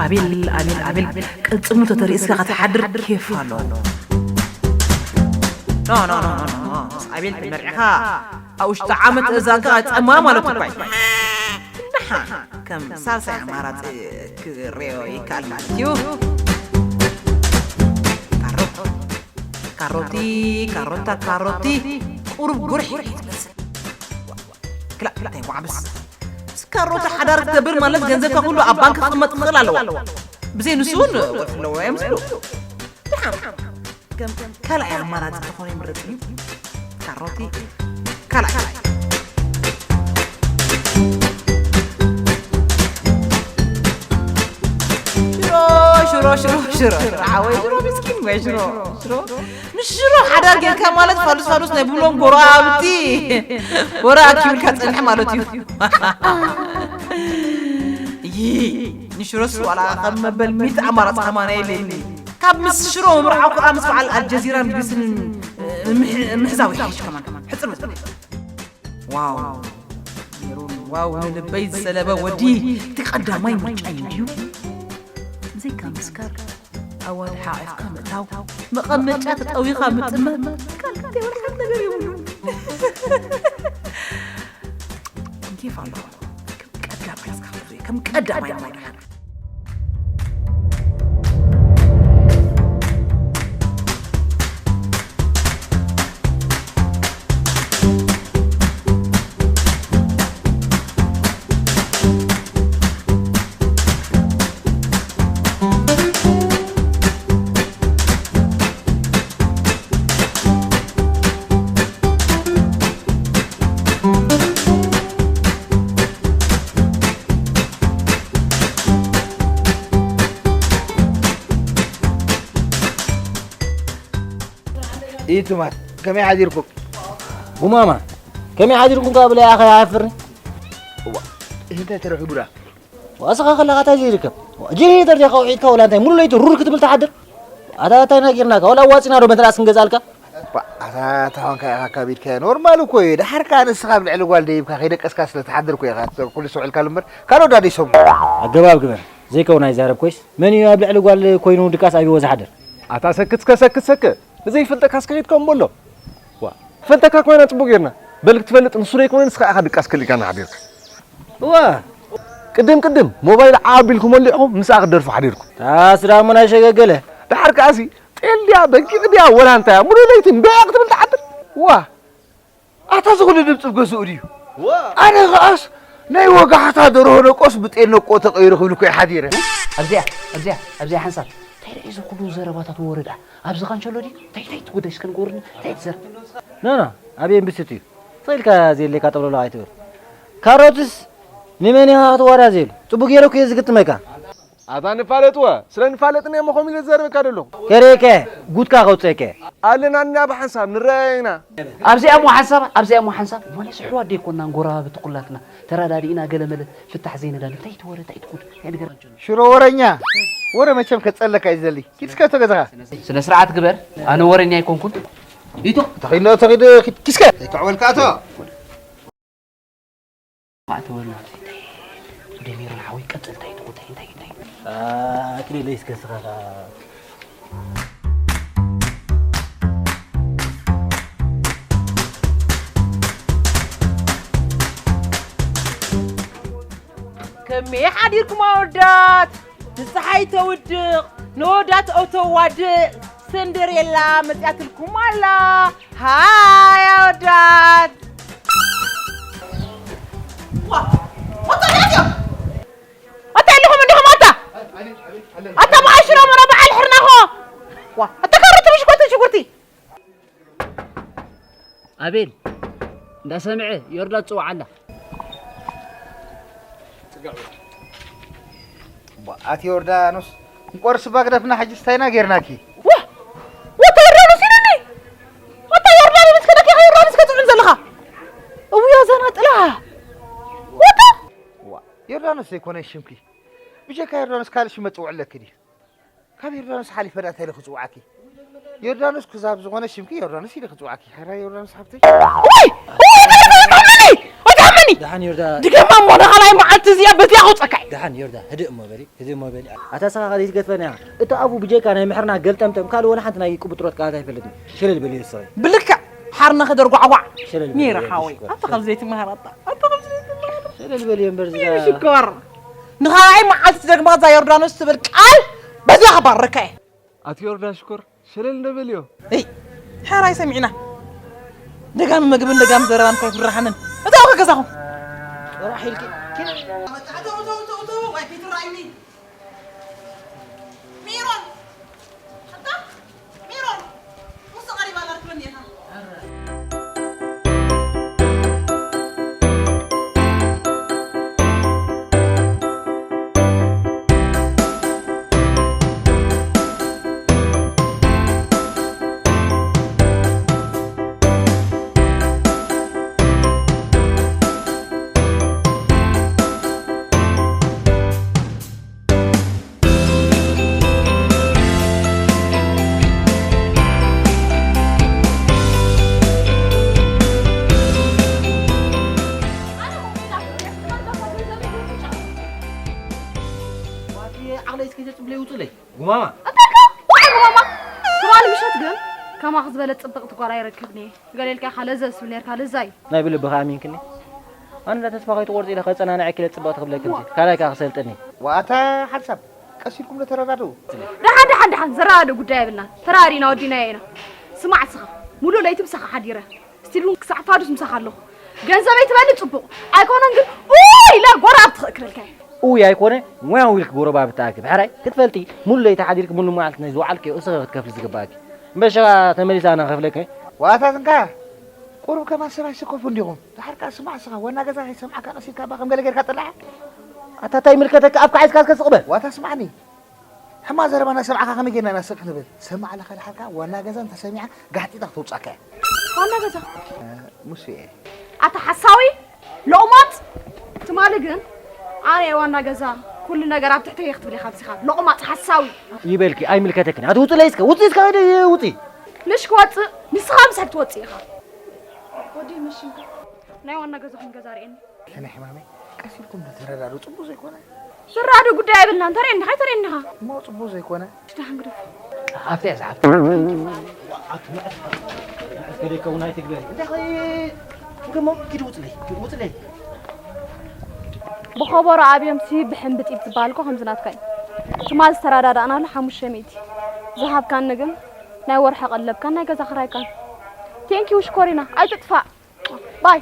ኣቤል ኣቤል ኣቤል፣ ቅልጽሙ ተተርእስካ ክትሓድር ኬፍ ኣሎ። ኖ ኖ ኖ ኖ ኖ፣ ምስ ኣቤል ተመርዕኻ ኣብ ውሽጢ ዓመት እዛንካ ጸማ ማለት እኳ እዩ። ደሓን ከም ሳልሳይ ኣማራጺ ክርእዮ ይከኣል ማለት እዩ። ካሮት፣ ካሮቲ፣ ካሮታ፣ ካሮቲ፣ ቁሩብ ጉርሒ ትመስል። ክላእ እንታይ ዋዕብስ። ምስ ካሮታ ሓዳር ክትገብር ማለት ገንዘብካ ኩሉ ኣብ ባንክ ክቕመጥ ክኽእል ኣለዎ። ብዘይ ንሱ እውን ወልፊ ኣለዎ እዮም ዝብሉ። ደሓን ከም ካልኣይ ኣማራጺ ተኾነ ይምረጽ እዩ። ካሮቲ ካልኣይ። ሽሮ፣ ሽሮ፣ ሽሮ፣ ሽሮ፣ ሽሮ፣ ሓወይ ሽሮ፣ ምስኪን ወይ ሽሮ፣ ሽሮ። ንሽሮ ሓዳር ጌርካ ማለት ፋሉስ ፋሉስ ናይ ብሎም ጎረባብቲ ወረ ኣኪብልካ ጸንሕ ማለት እዩ። ይይ፣ ንሽሮስ ዋላ ከም መበል ሚእቲ ኣማራጺ ከማን የለኒ። ካብ ምስ ሽሮ ምብርዓው ከኣ ምስ በዓል ኣልጀዚራን ቢቢስን ምሕ-፣ ምሕዛው ይሓይሽ ከማን። ሕጽር መጽር። ዋው፣ ሜሮን፣ ዋው፣ ንልበይ ዝሰለበ ወዲ፣ እቲ ቀዳማይ ምርጫ እዩ ድዩ? ብዘይካ ምስካር፣ ኣዋልድ ሓቒፍካ ምእታው፣ መቐመጫ ተጠዊኻ ምጥማት፣ ካልእ ዘይወልሓት ነገር የብሉን። እንኬፍ ኣለኹ፣ ከም ቀዳማይ እስካ፣ ከም ቀዳማይ ማይ ደሓን። ኢቱማት ከመይ ሓዲርኩም? ጉማማ፣ ከመይ ሓዲርኩም ካብ ብላይ ኣኸ ኣይሓፍርን? እዋ፣ እዚ እንታይ ተረኺቡ ደኣ? ዋስኻ ከለኻ እንታይ ዘይርከብ? ጀነሬተር ዲኻ ውሒድካ ወላ እንታይ ሙሉ ለይቲ ሩር ክትብል ትሓድር? ኣታ እንታይ ናጊርናካ? ወላ ዋፂና ዶ መተንኣስ ክንገዝኣልካ? ባ፣ ኣታ ተኾንካ ኢኻ ካቢድካዮ። ኖርማል እኮ እዩ። ደሓር ከኣ ንስኻ ኣብ ልዕሊ ጓል ደይብካ ከይደቀስካ ስለ ትሓድር እኮ ኢኻ ኩሉ ሰውዕልካ እምበር ካልኦት ዳ ደይሰምዑ። ኣገባብ ግበር። ዘይከውን ኣይዛረብ ኮይስ። መን እዩ ኣብ ልዕሊ ጓል ኮይኑ ድቃስ ኣብይዎ ዝሓድር? ኣታ ሰክት እስከ፣ ሰክት ሰከ። ንዘይፈልጠካስ ከይድካ እምበሎ። ዋ፣ ፈልጠካ ኮይና ጽቡቅ ጌርና። በል ክትፈልጥ ንሱ ደይኮነ ንስኻ ኢኻ ድቃስ ከሊእካና ሓዲርካ። እዋ። ቅድም ቅድም ሞባይል ዓቢልኩም ወሊዕኹም ምስኣ ክትደርፉ ሓዲርኩም። ታስ ደኣ እሞ ናይ ሸገገለ። ደሓር ከኣሲ ጤል ድያ በጊዕ ድያ ወላ እንታይ እያ? ሙሉ ለይቲ እንዶ ክትብል ትሓድር። ዋ። ኣታ እዚ ኩሉ ድምፂ ገዝኡ ድዩ? ዋ። ኣነ ከኣስ ናይ ወጋሕታ ደርሆ ነቆስ ብጤል ነቆ ተቐይሩ ክብል እኮ እየ ሓዲረ። ኣብዚኣ፣ ኣብዚኣ፣ ኣብዚኣ ሓንሳብ። እንታይ ደኣ እዚ ኩሉ ዘረባታት ወረ ደኣ? ኣብዚ ካንቸሎ ድዩ? እንታይ፣ እንታይ ትጉዳይ እስከ ንገሩኒ? እንታይ ትዘረብ? ኖ፣ ኖ፣ ኣብ ኤምቢሲ እዩ። ተኺልካ ዘየድልየካ ጠብለሎ ኣይትበል። ካሮትስ ንመን ኢኻ ክትዋዳ ዘየሉ? ጽቡቕ ገይረ እኮ እየ ዝግጥመካ። ኣታ ንፋለጥወ፣ ስለ ንፋለጥኒ እየ እሞ ከምኡ ኢለ ዝዛረበካ ዘለኹ። ከርእየካ እየ፣ ጉድካ ከውጽአካ እየ። ኣለናኒ ኣብ ሓንሳብ ንረኣየ ኢና። ኣብዚኣ እሞ ሓንሳብ፣ ኣብዚኣ እሞ ሓንሳብ፣ ማለት ኣሕዋት ደይኮናን ጎረባብቲ ኩላትና ተረዳዲእና ገለ መለ ፍታሕ ዘይነዳሊ። እንታይ ትወረ፣ እንታይ ትጉድ፣ እንታይ ነገር? ሽሮ ወረኛ፣ ወረ መቸም ከጸለካ እዩ ዝደሊ። ኪድ እስከ እቶ ገዛኻ። ስነ ስርዓት ግበር፣ ኣነ ወረኛ ኣይኮንኩን። ኢቶ። ተኺኖ፣ ተኺድ፣ ኪድ፣ ኪስከ። ተዕወልካ እቶ። ኣተወልና። ወደ ሜሮን ሓወይ ቀጽል፣ እንታይ ትጉዳይ፣ እንታይ፣ እንታይ? ኣክሊለይ እስከ ስኻ ከመይ ሓዲርኩም ኣወዳት? ንፀሓይ ተውድቕ፣ ንወዳት ኦተዋድእ፣ ሰንደሬላ መፅያትልኩም ኣላ። ሃይ ኣወዳት! ዋ፣ ኣታ እንታይ ኣለኹም እንዲኹም ኣታ? ኣታ መዓሽሮም ረ በዓል ሕርናኾ። ዋ፣ ኣታ ካሮት ብሽኮትን ሽጉርቲ። ኣቤል፣ እንዳሰምዐ ዮርዳ ትጽውዓ ኣላ። ኣቲ ዮርዳኖስ፣ እንቆርስ ባግደፍና ሕጂ ስታይና ጌርናኪ። ዋ! ወታ ዮርዳኖስ ኢሉኒ! ወታ ዮርዳኖስ ከደኪ ዮርዳኖስ ከጽዕን ዘለኻ። እውያ ዘናጥላ። ወታ! ዋ፣ ዮርዳኖስ ዘይኮነ ሽምኪ። ብጀካ ዮርዳኖስ ካልእ ሽም መጽውዕ ኣለኪ ድዩ? ካብ ዮርዳኖስ ሓሊፈ ዳታ ኢለ ክጽውዓኪ። ዮርዳኖስ ክዛብ ዝኾነ ሽምኪ ዮርዳኖስ ኢለ ክጽውዓኪ። ሓራ ዮርዳኖስ ሓብተይ። ወይ! ወይ! ወይ! ወይ! ወይ! ወይ! ዮርዳ ድገማ እሞ ንኻልኣይ መዓልቲ እዚኣ በዚኣ ከውፀካ እየ። ደሓን ዮርዳ፣ ህድእ እሞ በሊ፣ ህድእ እሞ በሊ። ኣታ ስኻ ካልእ ትገድፈና ኢኻ። እቲ ኣፉ ብጀካ ናይ ምሕርና ገልጠምጠም ካልእ ወላ ሓንቲ ናይ ቅብጥሮት ቃላት ኣይፈልጥን። ሸለል በሊ ንስኺ። ብልክዕ ሓርና ከደርጓዕጓዕ። ሸለል በሊ ነይረ ሓወይ። ሽኮር። ኣታ ካብ ዘይትመሃር ኣታ። ኣታ ካብ ዘይትመሃር። ሸለል በሊ እምበር ዝዳ ሽኮር። ንኻልኣይ መዓልቲ ትደግማ እዛ ዮርዳኖስ ትብል ቃል በዚኣ ከባረካ እየ። ኣቲ ዮርዳ ሽኮር ሸለል እንደ በልዮ። እይ፣ ሕራይ ሰሚዕና። ደጋሚ መግብን ደጋሚ ዘረባን እኮ ኣይፍራሕንን። እተው ከገዛኹም። ጥራሕ ኢልኪ። እተው፣ እተው፣ እተው፣ እተው፣ ዋይ ፊቱ ራእይኒ። ሜሮን፣ ኣታ ሜሮን፣ ንሱ ቀሪባ ኣላ ትብለኒ ኢኻ። ዓቕለይ እስኪ ተጽብለይ ውጹለይ። ጉማማ። እንታይ ኢልካ? እንታይ ጉማማ? ትማሊ ምሸት ግን ከማኺ ዝበለት ጽብቕቲ ጓል ኣይረከብን እየ። ገለ ኢልካ ኢኻ ለዘ ዝብል ነርካ፣ ለዛይ። ናይ ብልብኻ ኣሚንክኒ? ኣነ እንዳ ተስፋ ከይትቖርጽ ኢለ ከጸናንዐኪ ኢለ ጽብቕቲ ክብለኪ እንጂ። ካልኣይ ከኣ ክሰልጥኒ። ዋታ ሓንሳብ ቀስ ኢልኩም ዶ ተረዳድኡ? ደሓን፣ ደሓን፣ ደሓን፣ ዘረዳድእ ጉዳይ የብልናን። ተረዳዲእና ወዲእናዮ ኢና። ስማዕ እስኻ፣ ሙሉእ ለይቲ ምሳኻ ሓዲረ። ስቲል እውን ክሳዕ ፋዱስ ምሳኻ ኣለኹ። ገንዘበይ ትበሊ ጽቡቕ። ኣይኮነን ግን፣ ኡይ ኢለ ጎረባብቲ ክእክለልካ እየ። ኡይ ኣይኮነ፣ ሞያው ኢልክ ጎረባብቲ ኣክብ። ሕራይ ክትፈልጢ፣ ሙሉ ለይቲ ሓዲርክ ሙሉ መዓልቲ ናይ ዝወዓልክዮ እስኺ ክትከፍሊ ዝግባእኪ። እምበር ሽኻ ተመሊሳ ኣነ ክኸፍለኪ። ዋታ ዝንካ፣ ቁሩብ ከማን ሰብ ኣይሰከፉ እንዲኹም። ድሓር ከኣ ስማዕ እስኻ፣ ዋና ገዛ ከይሰምዓካ ቀስ ኢልካ እባ ከም ገለ ጌርካ ጥላዕ። ኣታ እንታይ ይምልከተካ? ኣፍካ ሒዝካ እስከ ስቕ በል። ዋታ ስማዕኒ። ሕማቕ ዘረባ እናሰማዕካ ከመይ ጌርና ኢና ስቕ ክንብል? ሰማዕ ለኻ ደሓርካ ዋና ገዛ እንተሰሚዓ ጋሕጢጣ ክትውጻካ እያ። ዋና ገዛ? እ፣ ሙሴ። ኣታ ሓሳዊ፣ ሎቕማጽ! ትማሊ ግን ኣነ እየ ዋና ገዛ፣ ኩሉ ነገር ኣብ ትሕተይ ክትብል ኢኻ ኣብዚኻ። ሎቕማጽ ሓሳዊ! ይበልኪ፣ ኣይምልከተክን። ኣቲ ውጽለይ እስከ፣ ውጽ እስከ፣ ውጺ! ምሽ ክወጽእ፣ ንስኻ ምሳይ ክትወጽእ ኢኻ። ወዲ መሽንካ ናይ ዋና ገዛኹም ገዛ ርኤኒ። ከነ ሕማመይ፣ ቀስ ኢልኩም ዶ ተረዳዱ፣ ጽቡቕ ዘይኮነ። ዝረኣዱ ጉዳይ የብልናን፣ ተርእየኒ ኸይ ተርእየኒ ኻ። እሞ ጽቡቕ ዘይኮነ። ሽዳሕን ግደፍ። ኣብቲ እያ ዝሓፍቲ። ከደይከውን ኣይትግበሪ። እንታይ ኸይ፣ እንከሞ፣ ኪድ ውጽለይ፣ ውጽለይ። ብኸበሮ ኣብዮምሲ ብሕምብጢት ዝበሃል እኮ ከምዚ ናትካ እዩ። ትማል ዝተረዳዳእናሉ ሓሙሽተ ሚእቲ። ዝሃብካኒ ግን ናይ ወርሒ ቀለብካን ናይ ገዛ ክራይካን። ቴንኪው ሽኮሪና፣ ኣይትጥፋእ። ባይ።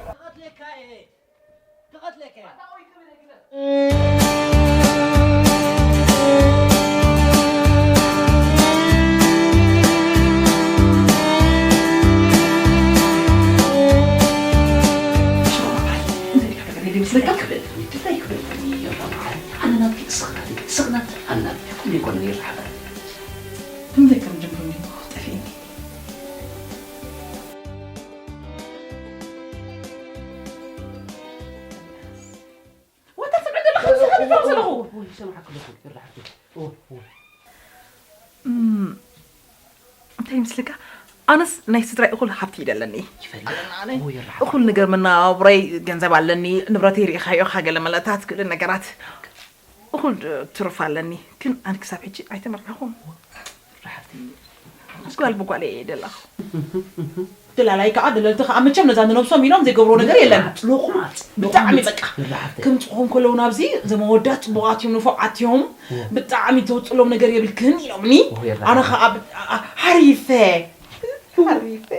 ወታ ትብዕድ ኣለኹ፣ ዝኸብድ ዘለኹ። እም፣ እንታይ ይመስለካ? ኣነስ ናይ ስድራይ እኹል ሃብቲ ይደለኒ። ይፈልጥ። ኣለና ኣነ። እዎ፣ ይርሓቕ። እኹል ነገር መነባብሮይ ገንዘብ ኣለኒ፣ ንብረተይ ርኢኻዮ፣ ገለ መለታት፣ ገለ ነገራት። እኹል ትርፍ ኣለኒ። ግን ኣነ ክሳብ ሕጂ ኣይተመርዓኹን። ርሓቕቲ። ጓል ብጓል እየ ደለኹ። ደላላይ ከዓ ደለልቲ ከዓ መቸም ነዛ ንነብሶም ኢሎም ዘይገብርዎ ነገር የለን። ሎቕማጽ፣ ሎቕማጽ። ብጣዕሚ በቃ። ይርሓቕቲ። ከምጽኦም ከለዉ ናብዚ ዘመወዳት ጽቡቓት እዮም፣ ንፉዓት እዮም። እዎ። ብጣዕሚ ተውጽሎም ነገር የብልክን ኢሎምኒ። እዎ፣ ይርሓቕ። ኣነ ከዓ ብ-፣ ኣ-፣ ኣ-፣ ሓሪፈ። ሓሪፈ።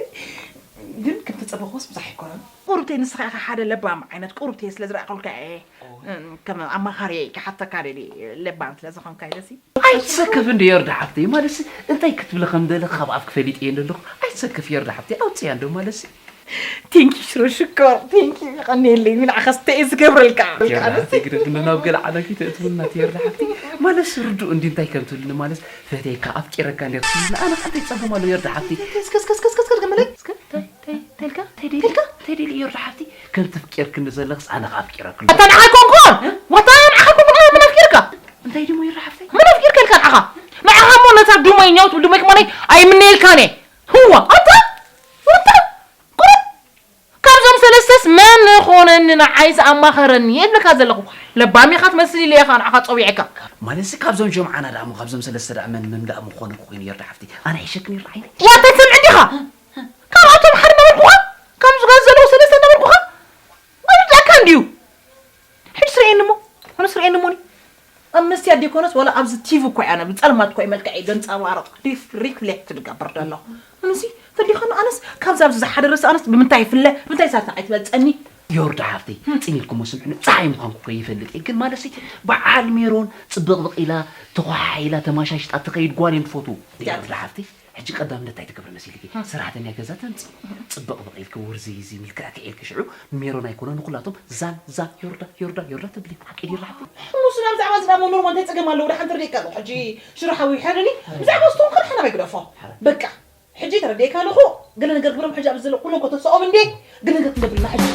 ግን ከምቲ ጸበኽዎስ ብዙሕ ኣይኮነን። ቁሩብተይ ንስኻ ኢኻ ሓደ ለባም ዓይነት ቁሩብተይ ስለ ዝረኣኹልካ እየ። እዎ። እም፣ ከም ኣማኻሪ ክሓተካ ደልየ ለባም ስለ ዝኾንካ ኢለሲ። ኣይትሰከፍ እንዶ ዮርዳ ሓፍተይ፣ ማለትሲ እንታይ ክትብሊ ከም ደለኺ ካብ ኣፍኪ ፈሊጠ እየ እንደለኹ። ኣይትሰከፍ ዮርዳ ሓፍተይ፣ ኣውፅያ እንዶ ማለትሲ። ቴንኪ ሽሮ ሽኮር፣ ቴንኪ፣ የቐንየለይ፣ ንዓኻስ እንታይ እየ ዝገብረልካ? ዮርዳ ሓፍተይ፣ ግደፍ እንዶ ናብ ገለ ዓለም ከይተእትውና እቲ ዮርዳ ሓፍተይ። ማለትሲ ርዱእ እንዲ እንታይ ከም ትብልኒ፣ ማለትሲ ፈትየካ፣ ኣፍቂረካ እንዲ ትብልኒ፣ ኣነ ከ እንታይ ፀገም ኣለዎ ዮርዳ ሓፍተይ? እስከ፣ እስከ፣ እስከ፣ እስከ፣ እስከ፣ ገመለይ፣ እስከ፣ እንታይ፣ እንታይ፣ እንታይ ኢልካ? እንታይ ደልዩ? እንታይ ደልዩ ዮርዳ ሓፍተይ? ከም ተፍቂርክኒ ዘለኽስ ኣነ ከ ኣፍቂረክሉ። ኣታ ንዓይ ኮንኩ? እ? ዋታ ንዓይ ኮንኩ? ኣነ መን ኣፍቂርካ? እንታይ ድሞ ዮርዳ ሓፍተይ? መን ኣፍቂርካ ኢልካ ንዓኻ? ንዓኻ እሞ ነታ ድሞይ ኛው ትብል ድሞይ ከማነይ ኣይምነየልካን እየ። ህዋ፣ ኣታ፣ ኣታ፣ ቁሩብ፣ ካብዞም ሰለስተስ መን ዝኾነኒ ንዓይስ ኣማኸረኒ እብለካ ዘለኹ። ለባም ኢኻ ትመስል ኢለ ኢኻ ንዓኻ ጸዊዐካ። ማለትሲ ካብዞም ጀምዓና ደኣ እሞ ካብዞም ሰለስተ ደኣ መን ምምላእ ምኾነ ኮይኑ የርዳ ሓፍቲ። ኣነ ይሸክን ይርዳ ዓይነ። ዋታ ትሰምዕ እንዲኻ? ካብኣቶም ሓደ ነበርኩኻ? ካብዚ ጋር ዘለዉ ሰለስተ ነበርኩኻ? ኣይርዳእካ እንድዩ። ሕጂ ስርኤኒ እሞ፣ ኣነ ስርኤኒ እሞኒ። ኣብ መስትያት ደይኮነስ ዋላ ኣብዚ ቲቪ እኮ እያ፣ ብጸልማት እኮ እዩ መልክዐይ ዘንጸባርቕ። ሪፍ-፣ ሪፍሌክት ዝገብር ዘሎ። ኣነሲ ተሊኻኒ፣ ኣነስ ካብዛ ኣብዚ ዝሓደረስ ኣነስ ብምንታይ ይፍለ? ብምንታይ ሳልታ ኣይትበልጸኒ? ዮርዳ ሓፍተይ፣ ጽን ኢልኩሞ ስምዕኒ፣ ጸሓይ ምዃንኩ እኮ ይፈልጥ እየ። ግን ማለትሲ በዓል ሜሮን ጽብቕብቕ ኢላ፣ ተኾሓሒላ፣ ተማሻሽጣ ትኸይድ ጓል እየ ትፈትዉ። ዮርዳ ሓፍተይ፣ ሕጂ ቀዳምነት እንታይ ትገብሪ መሲልኪ? ሰራሕተኛ ገዛ ተምፂ። ፅብቕ ብቕ ኢልኪ ውርዝይ እዚ ምልክዕ ክዒልኪ ሽዑ ሜሮን ኣይኮነ ንኩላቶም ዛን ዛን ዮርዳ ዮርዳ ዮርዳ ትብሊ። ሓቂ ድዩ ሓቂ? ሕሙስ ናብ ዛዕባ ዝዳ መኖር እንታይ ፀገም ኣለዎ? ደሓን ትርዲእካ ኣለኹ። ሕጂ ሽሮ ሓዊ ይሕረኒ። ብዛዕባ ስቶም ከድሓና በይ ግደፎ። በቃ። ሕጂ ተረዲእካ ኣለኹ። ገለ ነገር ግብሮም ሕጂ ኣብ ዘሎ ኩሎም ከተስኦም እንዴ? ገለ ነገር ክንገብርና ሕጂ።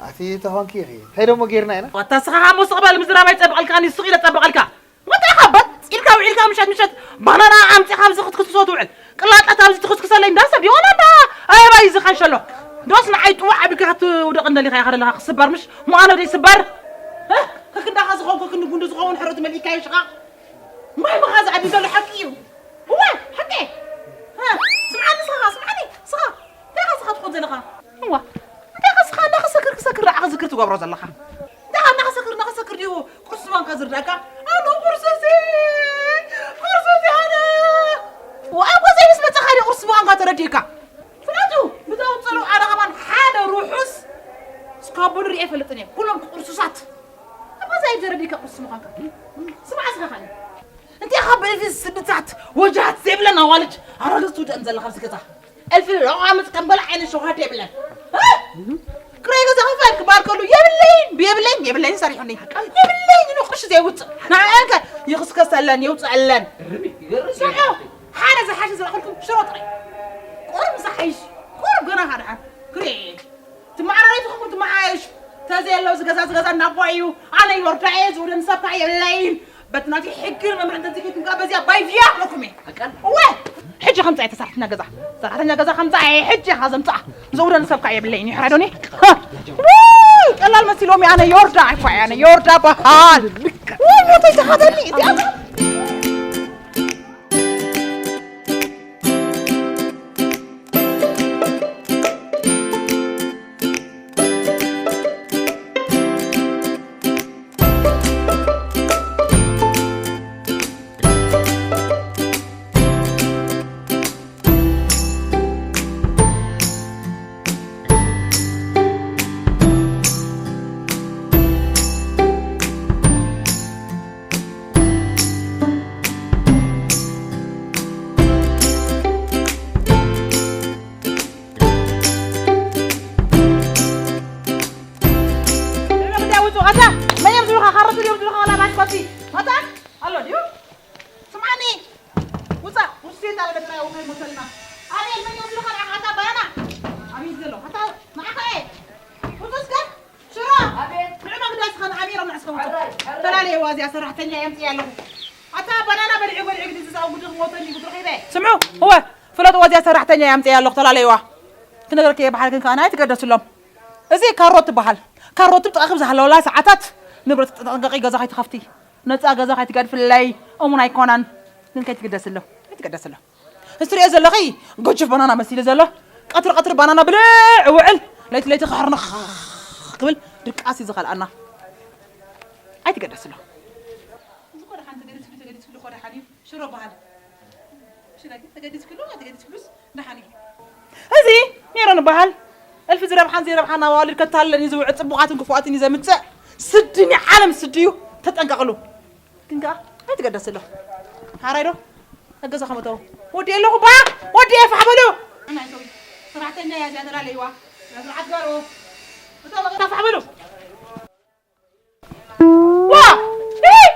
ኣቲ ተኾንኪ ኢኺ። እንታይ ደሞ ጌርና ኢና? ዋታ ስኻ ካብ መስተቕባል ምዝራብ ኣይጸብቐልካን እዩ፣ ስቕ ኢለ ጸብቐልካ። ወጣ ኢኻ በጥ ኢልካ ውዒልካ ምሸት ምሸት ባናና ኣምጺኻ ኣብዚ ክትክስክሶ ትውዕል። ቅላጣት ኣብዚ ትኽስክሰለይ እንዳ ሰብ ድዩ? ዋላ እንዳ ኣበባ እዩ ዝኸንሸሎ። ዶስ ንዓይ ጥዋዕ ኣቢልካ ክትውደቕ እንደሊኻ ኢኻ ዘለኻ ክስበር ምሽ? ምዃኑ ደይ ስበር? እ? ከክንዳኻ ዝኾን ከክንዲ ጉንዲ ዝኸውን ሕሩት መሊእካዮ ሽቓ? ማይ ምኻ ዝዓቢ ዘሎ ሓቂ እዩ። እወ፣ ሓቂ። እ? ስምዓኒ ስኻ፣ ስምዓኒ ስኻ። እንታይ ኢኻ ስኻ ትኾን ዘለኻ? እዋ፣ እንታይ ኢኻ ስኻ እንዳኸሰክር ክሰክር ደኣ ክዝክር ትገብሮ ዘለኻ? ደኣ እናኸሰክር፣ እናኸሰክር ድዩ ቁርሲ ማንካ ዝርዳእካ? ኣነ ቁርሲ እዚ፣ ቁርሲ እዚ ኣነ። ወኣይ፣ ጎዘይ ምስ መጻኻ ድዩ ቁርሲ ምዃንካ ተረዲእካ? ፍለጡ፣ ብተውጽሉ ኣነ ከማን ሓደ ርሑስ እስካብ ቡን ሪኤ ይፈልጥን እየ። ኩሎም ቁርሱሳት። ኣብ ገዛ እዩ ተረዲእካ ቁርሲ ምዃንካ። ስማዕ እስኻ ኸኒ። እንታይ ካብ ብእልፊ ስድታት ወጃሃት ዘይብለን ኣዋልድ ኣራግዝ ትውደእን ዘለኻ ኣብዚ ገዛ? እልፊ ለቋምጽ ከም በላ ዓይነት ሸውሃት የብለን። እ? ክራይ ገዛ ክፈል ክባል ከሉ የብለይን፣ የብለይን፣ የብለይን ሰሪሑኒ። የብለይን፣ ንቕርሺ ዘይውጽእ። ንዓንከ ይኽስከሰለን፣ ይውጽአለን። ስምዑ፣ ሓደ ዝሓሸ ዝረኸልኩም ሽሮ ጥራይ። ቁሩብ ዝሓይሽ፣ ቁሩብ ገና ሓደ ሓደ። ክሬ። ትመዓራረይ ትኸውን ትመዓየሽ። ተዘየሎ ዝገዛ ዝገዛ እናቧ እዩ። ኣነ ይወርዳ እየ፣ ዝውደን ሰብ ከዓ የብለይን። በቲ ናተይ ሕግን መምርሕን ተዘይከይድኩም ከዓ በዚኣ ባይ ቪያ ኣለኩም እየ። እወ፣ ሕጂ ከምፃ እየ ተሰራሕተኛ ገዛ። ሰራሕተኛ ገዛ ከምፃ እየ፣ ሕጂ ኢኻ ዘምፅኣ። ዝውደን ሰብ ከዓ የብለይን እዩ፣ ሕራይ ዶኒ? ሃ! ውይ፣ ቀላል መሲሎም እየ፣ ኣነ ዮርዳ እኮ እየ፣ ኣነ ዮርዳ በሃል። ውይ፣ ሞተይ ተኻተኒ፣ እዚኣ ንዕኡ ግዳ ውጹ፣ ኣታ መን እዮም ዝብሉኻ? ካሮት ድዮም ዝብሉኻ? ዋላ ባሽኮቲ? ኣታ ኣሎ ድዩ? ስምዓኒ፣ ውጻእ፣ ውርሲ እንዳበለ ጥራይ ኣውከ ይሞተልና። ኣቤል፣ መን እዮም ዝብሉኻ? ንዓኻ ኣታ ባናና። ኣቤል ዘሎ፣ ኣታ ንዓኻ እየ። ውጹ እስከ። ሽሮ! ኣቤት! ንዕማ ግዳስ ኸን ኣሚሮም ንዕስከ ውጹ። ሕራይ፣ ሕራይ። ተላለየዋ እዚኣ ሰራሕተኛ የምጽእ ኣለኹ። ኣታ ባናና በሊዑ፣ በሊዑ ግዲ ዝዛው ጉዲ ክሞተኒ ጉዲ ረኺበ። ስምዑ፣ እወ፣ ፍለጥዋ እዚኣ ሰራሕተኛ የምጽእ ኣለኹ፣ ተላለየዋ። ክነግረኪ እየ ብሓልክን ከኣ ናይ ትገደስሎም። እዚ ካሮት ትበሃል። ካሮት ብጥቓ ክብ ዝሃለወላ ሰዓታት ንብረት ተጠንቀቂ፣ ገዛ ከይትኸፍቲ። ነጻ ገዛ ከይትገድፍለይ፣ እሙን ኣይኮነን። ግን ከይትግደስሎ፣ ከይትገደስሎ። እዚ ትሪኦ ዘለኺ ጎጅፍ ባናና መሲሉ ዘሎ፣ ቀትሪ ቀትሪ ባናና ብልዕ ውዕል፣ ለይቲ ለይቲ ክሕርንኽ ክብል ድቃስ እዩ ዝኸልኣና። ኣይትገደስሎ። እዚ ኮ ደሓን ተገዲስሉ፣ ተገዲስሉ ኮ ደሓን እዩ። ሽሮ በሃል። ሽረ ግን ተገዲስክሉ፣ ኣይተገዲስክሉስ ደሓን እዩ። እዚ ሜሮን ይበሃል። እልፊ ዝረብሓን ዘይረብሓን ኣዋልድ ከታልለን እዩ ዝውዕል፣ ጽቡቓትን ክፉኣትን እዩ ዘምጽእ። ስዲ ናይ ዓለም ስዲ እዩ፣ ተጠንቀቕሉ። ግን ከኣ ኣይትገደስሎ። ሓራይ ዶ? ኣብ ገዛ ከመተው። ወዲ የለኹ ባ፣ ወዲ የፋሕ በሉ። ናይ ሰው ሰራሕተኛ እያ እዚኣ ተላለይዋ። ስርዓት ጋሮ። እታ በቃ ፋሕ በሉ። ዋ! እህ!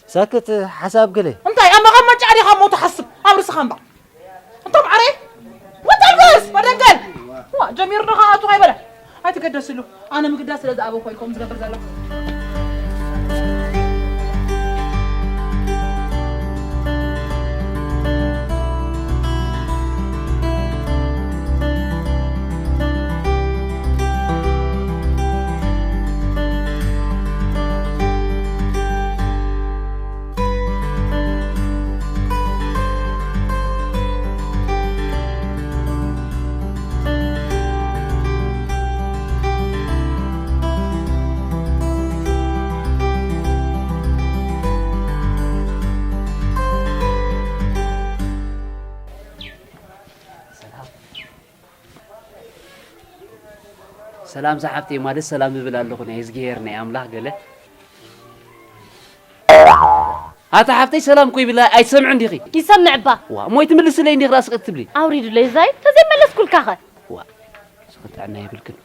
ሳክት ሓሳብ ገለ። እንታይ ኣብ መቐመጫ ዲኻ ሞቱ ሓስብ ኣብ ርስኻ እምባ። እንቶም ዓረ ወጣልበስ መደንገል ዋ ጀሚሩ ዶ ከኣቱ ካይበለ ኣይትገደስሉ። ኣነ ምግዳስ ስለ ዝኣበ ኮይኮም ዝገብር ዘሎ። ሰላም ዝሓፍተይ ማለት ሰላም እብል ኣለኹ ናይ እዝግሄር ናይ ኣምላኽ ገለ ኣታ ሓፍተይ ሰላም እኮ ይብላ ኣይትሰምዕን ዲኺ? ይሰምዕ እባ። ዋ እሞ ኣይትምልስለይ እንዲኺ ራስ ቀጥ ትብሊ? ኣውሪድለይ እዛይ ተዘይመለስኩልካ ኸ? ዋ እስኺ ጥዕና የብልክን።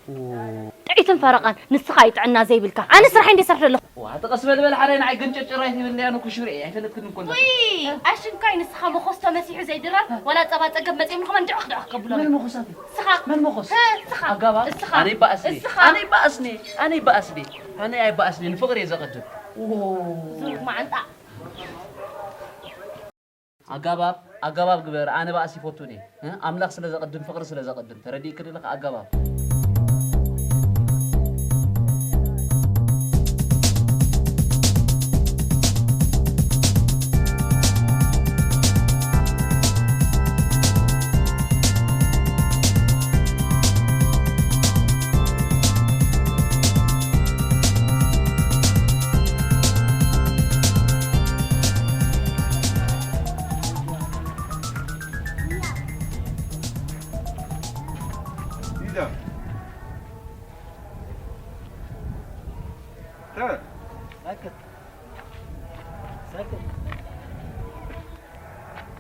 ጥዒትን ፈረቓን ንስኻ እዩ ጥዕና ዘይብልካ። ኣነ ስራሐይ እንደ ሰርሕ ኣለኹ። ዋ ተቐስ በል በል ሓራይ ንዓይ ገንጨጭራይ ትብለያ ንኩሽሪ ኣይፈለጥክን እኮ ኣለኹ። ውይ ኣሽንኳይ ንስኻ መኾስቶ መሲሑ ዘይድራር ወላ ጸባ ጸገብ መጺኦም ንኸመን ድዕኽ ድዕኽ ከብሎ። መን መኾሳት? እስኻ መን መኾስ? እስኻ ኣጋባ እስኻ ኣነ ይባኣስኒ እስኻ ኣነ ይባኣስኒ ኣነ ይባኣስኒ ኣነ ኣይባኣስኒ ንፍቕሪ እየ ዘቐድም። ዎ ዙር ማዓንጣ። ኣጋባብ ኣጋባብ ግበር ኣነ ባእሲ ይፈቱን እየ። ኣምላኽ ስለ ዘቐድም ፍቕሪ ስለ ዘቐድም ተረዲእክ ድለኻ ኣጋባብ።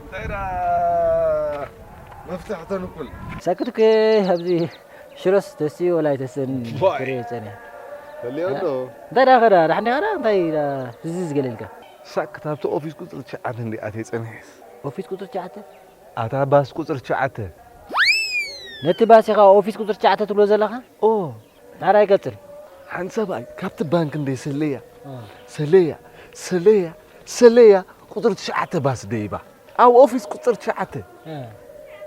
እንታይ ደኣ መፍትሕ ተንኩል ሰክትክ ኣብዚ ሽሮስ ተስዩ ወላ ኣይተስን ክርኢ ጸኒሐ። ፈልዮ ኣሎ። እንታይ ደኣ ኸዳ ዳሕኒ ኸዳ እንታይ ደኣ ህዚ ዝገለልካ? ሳክት ኣብቲ ኦፊስ ቁጽሪ ትሽዓተ እንዲ ኣትየ ጸኒሐስ። ኦፊስ ቁጽሪ ትሽዓተ? ኣታ ባስ ቁጽሪ ትሽዓተ። ነቲ ባስ ኢኻ ኦፊስ ቁጽሪ ትሽዓተ ትብሎ ዘለኻ? ኦ። ናራይ ቀጽል። ሓንቲ ሰብኣይ ካብቲ ባንክ እንደ ሰለያ ሰለያ ሰለያ ሰለያ ቁጽሪ ትሽዓተ ባስ ደይባ ኣብ ኦፊስ ቁጽሪ ትሽዓተ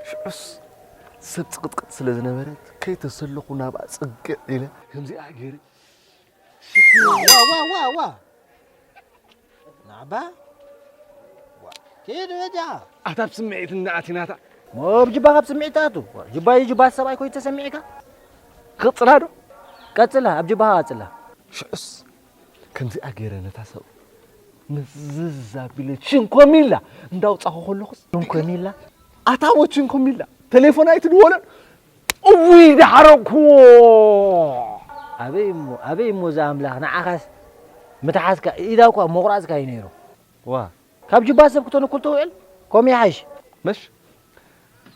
ሽዑስ ሰብ ጽቕጥቅጥ ስለ ዝነበረት ከይተሰለኹ ናብኣ ጽግዕ ኢለ ከምዚኣ ገይረ ሽኪ ዋ ዋ ዋ ዋ ናባ ኪድ በጃ ኣታ ብስምዒት እናኣቲናታ ሞ ብጅባኻ ብስምዒት ትኣቱ ጅባይ ጅባ ሰብኣይ ኮይኑ ተሰሚዕካ ክቕጽላ ዶ ቀጽላ ኣብ ጅባኻ ቀጽላ ሽዑስ ከምዚኣ ገይረ ነታ ሰብ ምዝዝ ኣቢለ ችንኮሚላ እንዳውጻኹ ከለኹስ ችንኮሚላ ኣታ ወ ችንኮሚላ ተሌፎን ኣይትድወለን እውይ ደሓረኩዎ ኣበይ እሞ ኣበይ እሞ እዛ ኣምላኽ ንዓኻስ ምትሓዝካ ኢዳ እኳ ምቑራጽካ እዩ ነይሩ ዋ ካብ ጅባ ሰብ ክተንኩል ትውዕል ከምኡ ይሓይሽ ምሽ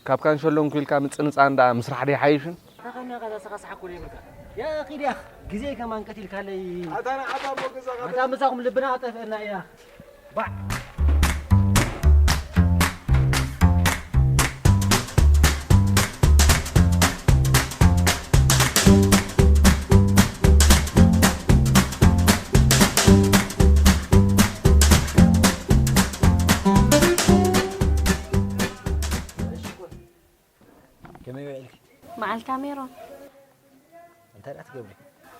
ካብ ካንሸሎ እንኩ ኢልካ ምጽንጻን ደኣ ምስራሕ ደይሓይሽን ኣኸና ኸዛ ሰኻ ሰሓኩ ዘይብልካ ያ ኺድ ያኽ ግዜ ከማን ቀቲልካለይ ኣታ ንዓታ እሞ ገዛኻ ኣታ ምሳኹም ልብና ኣጠፍአና ኢና ከመይ ውዒልኪ? መዓልታ ሜሮን። እንታይ ደኣ ትገብሪ?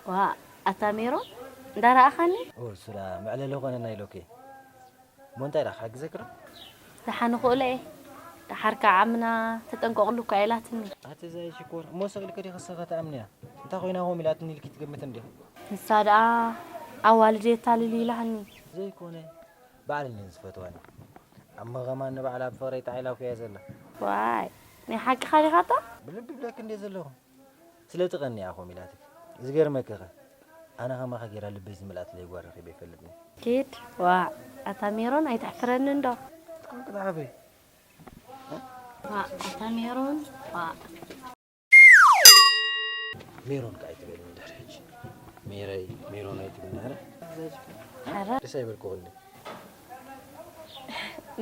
ዋእ ኣታ ሜሮን እንዳረኣኻኒ? ኦ ሱራ መዕለሊ ኾነና ኢሎኪ። እሞ እንታይ ደኣ ክሕግዘኪ ዶ? ደሓን እኽእሎ እየ። ደሓር ከዓ ዓምና ተጠንቀቕሉ እኳ ኢላትኒ። ኣቲ እዛ ሽኮር እሞ ስቕ ኢልኪ ዲኺ ንስኺ ትኣምንያ? እንታይ ኮይና ከምኡ ኢላትኒ ኢልኪ ትግምቲ እንዲኺ? ንሳ ደኣ ኣዋልድ የታልል ኢላትኒ። ዘይኮነ ባዕለን እየን ዝፈትዋኒ። ዓመ ኸማን ንባዕላ ብፍቕረይ ጣዒላኩ እያ ዘላ። ዋይ ናይ ሓቅኻ ዲኻታ? ብልቢ ይብለኪ እንድየ ዘለኹ። ስለቲ ቀንያ እያ ኾም ኢላትኪ። ዝገርመኪ ኸ ኣነ ኸማኺ ገይራ ልበይ ዝመልኣትለይ ጓል ረኺበ ኣይፈልጥን እየ። ኪድ ዋእ ኣታ ሜሮን ኣይተሕፍረኒ እንዶ። ተሓንቂ ተሓፍሪ። ዋእ ኣታ ሜሮን ዋእ። ሜሮን ከ ኣይትበልኒ ድሕሪ ሕጂ ሜረይ ሜሮን ኣይትብልኒ ኧረ ኧረ ደስ ኣይበልኩኽኒ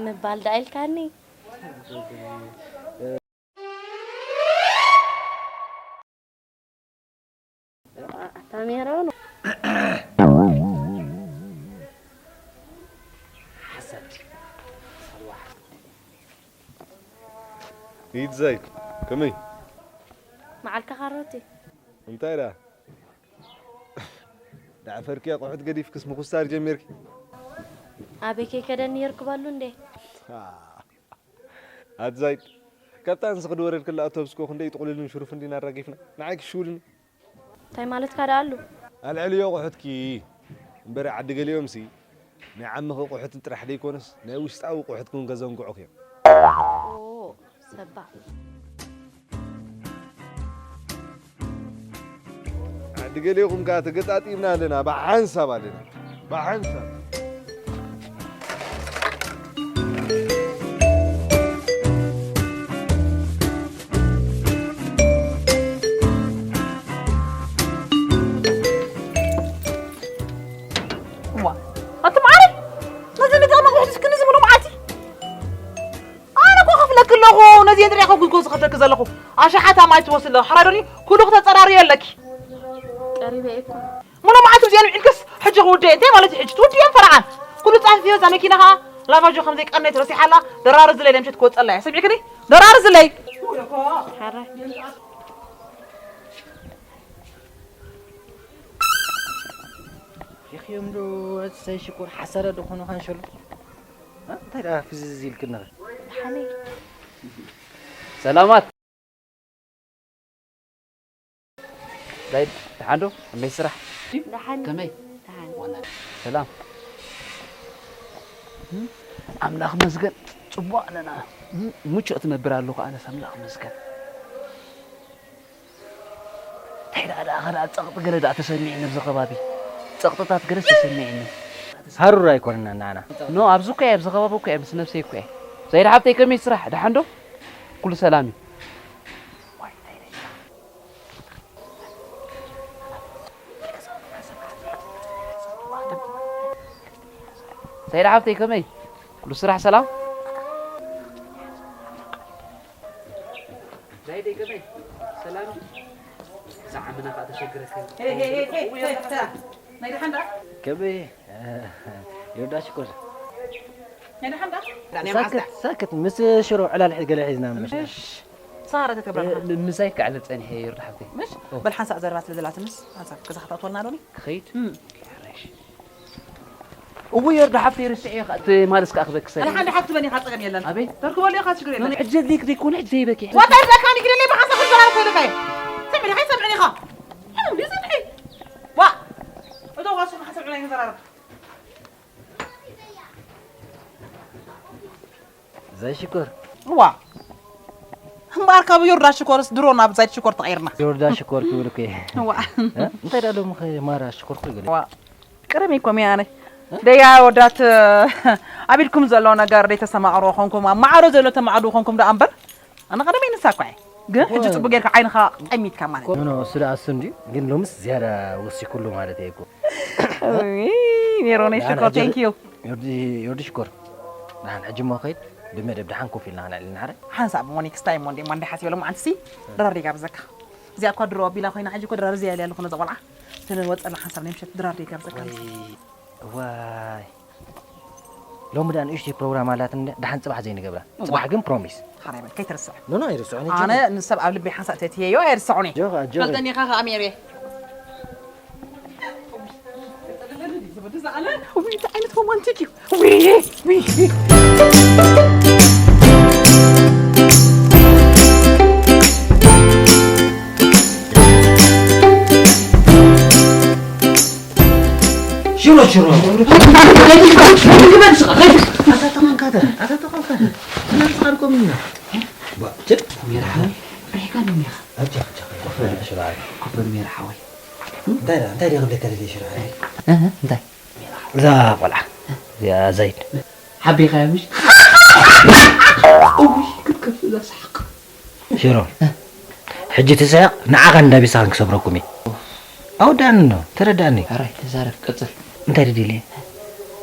ምባል ደኣ ኢልካኒ። ኣታ ሜሮን። ሓሰድ። ኢድ ዘይድ፣ ከመይ? መዓልካ ካሮቲ። እንታይ ደኣ? ደኣ ፈርኪ ኣቑሑት ገዲፍክስ ምኹሳር ጀሚርኪ? ኣበይ ከይከደኒ የርክበሉ እንዴ? ኣትዛይድ፣ ካብታ ንስኺ ድወረድክላ ኣውቶብስ እኮ ክንደይ ጥቕሉልን ሽሩፍን ዲና ኣራጊፍና። ንዓይ ክሽውልኒ። እንታይ ማለትካ ደኣ ኣሉ? ኣልዕልዮ ኣቑሑትኪ። እምበሪ ዓዲ ገሊኦምሲ ናይ ዓምኺ ኣቑሑት ጥራሕ ደይኮነስ ናይ ውሽጣዊ ኣቑሑትኪ እውን ከዘንግዑኺ እዮም። ኦ፣ ሰባ። ዓዲ ገሊኹም ከኣ ተገጣጢምና ኣለና፣ ብሓንሳብ ኣለና፣ ብሓንሳብ። ዋ፣ ኣቲ መዓረይ፣ ነዚ ንጠቕሚ ኣቑሑት እስክኒ ዝብሉ መዓልቲ። ኣነ እኮ ከፍለኪ ኣለኹ፣ ነዚአን ጥራሕ እኮ ግልኮስ ዝኸፍለኪ ዘለኹ። ኣሽሓት ማይ ትወስድ ኣለኺ፣ ሓራይ ዶኒ? ኩሉ ክተጸራርዮ ኣለኪ። ቀሪበ እኮ። ሙሉ መዓልቲ ብዚአን ውዒልክስ፣ ሕጂ ክውድእ፣ እንታይ ማለት እዩ ሕጂ? ትውድእየን ፈረቓን። ኩሉ ጻፊ፣ እዛ መኪና ኸኣ ላቫጆ ከም ዘይቀነየት ረሲሓ ኣላ። ደራርዝለይ፣ ናይ ምሸት ክወጸላ እየ። ሰሚዕክኒ? ደራርዝለይ። ሓራይ። ሪኽዮም ዶ? እሰይ ሽኮር ሓሰረ ዶ ኾኑ ኻንሸሎ? እ? እንታይ ደኣ ፍዝዝ ኢልክኒ? ደሓነይ። ሰላማት። ዛይድ፣ ደሓን ዶ? ከመይ ስራሕ? ደሓን። ከመይ? ደሓን። ዋና ሰላም። ኣምላኽ መስገን፣ ጽቡቕ ኣለና። ምቹእ ትነብር ኣለኹ ኣነስ፣ ኣምላኽ መስገን። እንታይ ደኣ ደኣ ኸኣ ጸቕጢ ገለ ደኣ ተሰሚዕኒ ኣብዚ ከባቢ። ጸቕጥታት ገለስ ተሰሚዕኒ። ሃሩር ኣይኮንና ንዓና። ኖ፣ ኣብዚ እኮ እየ፣ ኣብዚ ከባቢ እኮ እየ፣ ምስ ነብሰይ እኮ እየ። ዘይድ ሓብተይ ከመይ ስራሕ? ደሓን ዶ? ኩሉ ሰላም እዩ። ዘይድ ሓብተይ ከመይ? ኩሉ ስራሕ ሰላም? ዛይደይ ከመይ? ሰላም? እዛ ዓምና ኸኣ ተሸግረካ። ሄይ፣ ሄይ፣ ሄይ፣ ሄይ፣ ሄይ፣ ተራ። ናይ ደሓን ደኣ? ከመይ? ዮርዳ ሽኮር። ናይ ደሓን ደኣ? ዳንያ ሳክት፣ ማዕስታ። ሳክት፣ ምስ ሽሮ ዕላል ገለ ሒዝና ምሽ። እሺ። ሳራ ተትገብራ ኣለኻ። ም-፣ ምሳይ ክዕልል ጸኒሐ ዮርዳ ሓብተይ። ምሽ? ኦ። በል ሓንሳእ ዘረባ ስለ ዘላትንስ፣ ሓንሳብ ገዛ ክተእትወልና ዶ? ክኸይድ? እም። እሺ። እውይ፣ ዮርዳ ሓፍተይ፣ ርስዐዮ ኸኣ፣ እቲ ማልስ ከኣ ክበኪ ሰሪዐ። ኣነ ሓንቲ ሓፍቲ በኒ ኢኻ፣ ጸገም የለን። ኣቤት። ተርክበሉ ኢኻ፣ ችግር የለን። ሕጂ ኣድልይክ ዘይኮነ፣ ሕጂ ዘይበኪ። ዋታ ይርዳእካ፣ ንግደለይ ብሓንሳብ ክዘራረብ ከይልካ እየ። ስምዒ፣ ሓይ ሰምዕኒ ኢኻ። ሕም፣ ድዩ ሰምዒ? ዋ! እቶ ዋሱ ሓንሳብ ዕላይ ንዘራረብ። ዘይሽኮር። እዋ። እምበኣር ካብ ዮርዳ ሽኮርስ ድሮ ናብ ዛይድ ሽኮር ተቐይርና። ዮርዳ ሽኮር ክብል እኮ እየ። እዋ። እ? እንታይ ደኣ ሎሚ ኸ ማራ ሽኮር እኮ ይገለ። እዋ። ቅድሚ እኮ ሚያነ። ደያ ወዳት ኣብ ኢድኩም ዘሎ ነገር ደይተሰማቕሮ ኾንኩም፣ ኣብ ማዕዶ ዘሎ ተማዕዶ ኾንኩም ደኣ እምበር፣ ኣነ ቀደመይ ንሳ እኳ እየ። ግን ሕጂ ጽቡቅ ጌርካ ዓይንኻ ጠሚትካ ማለት እዩ። ኖ፣ ኖ፣ እሱ ደኣ እሱ እንድዩ። ግን ሎምስ ዝያዳ ወሲኩሉ ማለት እየ እኮ። እይ፣ ሜሮነይ ደሓን ሽኮር፣ ሕጂ thank you። ዮርዲ፣ ዮርዲ ሽኮር። ደሓን ሕጂ እሞ ኸይድ፣ ብመደብ ደሓን ኮፍ ኢልና ኸነዕልል ንሓረ። ሓንሳብ እሞ next time እሞ እንዴ፣ ማንዴ ሓሲበ ሎማዓንትሲ፣ ድራር ደይ ጋብዘካ። እዚኣ እኳ ድሮ ኣቢላ ኮይና፣ ሕጂ እኮ ድራር እዚኣ ኢለ ኣለኹ ነዛ ቆልዓ። ተነወጸላ ሓንሳብ ናይ ምሸት ድራር ደይ ጋብዘካ። ወይ፣ ዋይ። ሎሚ ደኣ ንእሽተይ ፕሮግራም ኣላትና፣ ደሓን ጽባሕ ዘይንገብራ። እዋ። ጽባሕ ግን ፕሮሚስ። ሓራይ በል፣ ከይትርስዕ። ኖ፣ ኖ፣ ኣይርስዖን እየ። ኣነ ንሰብ ኣብ ልበይ ሓንሳእ ተትየዮ ኣይርስዖን እየ። ጆኻ፣ ጆኻ። ፈልጠኒ ኢኻ ከኣ ሜሬ። ውይ፣ እንታይ ዓይነት ሮማንቲክ እዩ። ውይ፣ ውይ። ሽሮ፣ ሽሮ። ኣታ ተኾንካ ተ፣ ኣታ ተኾንካ ተ። እና ንስኻ ድኮም ኢና። ባ፣ ችድ። ሜራ ሓወይ፣ ሪሕካ እንዲኻ? ኣጆኻ፣ ኣጆኻ። ኮፍ በል፣ ሽሮ ዓቢ። ኮፍ በል ሜራ ሓወይ። እንታይ ደኣ፣ እንታይ ደኣ ክብለካ ደልየ ሽሮ ዓቢ? እህ፣ እንታይ? እዛ ቆልዓ፣ እዚኣ ዛይድ። ሓቢኻያ ምሽ? እውይ፣ ክትከፍ እዛ ሰሓቕ። ሽሮ፣ እ። ሕጂ ትስሕቕ፣ ንዓኻ እንዳቢሳኻን ክሰብረኩም እየ። ኣወዳእኒ እንዶ፣ ተረዳእኒ። ሕራይ፣ ተዛረብ፣ ቀጽል። እንታይ ደልየ?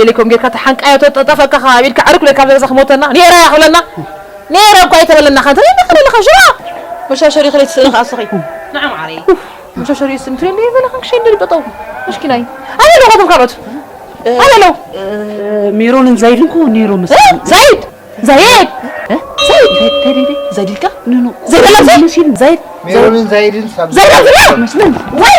ኣቤለይ ከም ጌርካ ተሓንቃዮ ተጠጠፈካ ከ ኣቤልካ ዕርክ ለካ ብዛ ክሞተና ኔራ እያ ክብለና ኔራ እኳ ኣይተበለና ከንተ ለና ከለና ከሽራ መሻሸሪ ክለይ ትስእልኻ ኣስኺ ንዓም ዓረይ መሻሸሪ ስምትሪ እንደ ይበላ ከንክሽ እንደ ልበጠው ምሽኪናይ ኣቤሎ ኸቶም ካልኦት ኣቤሎ ሜሮንን ዛይድን ኮ ኔሮ መስ ዛይድ ዛይድ ዛይድ ዛይድ ኢልካ ኖ ኖ ዛይድ ኣላ ዛይድ ዛይድ ሜሮንን ዛይድን ሳብ ዛይድ ኣላ መስለን ወይ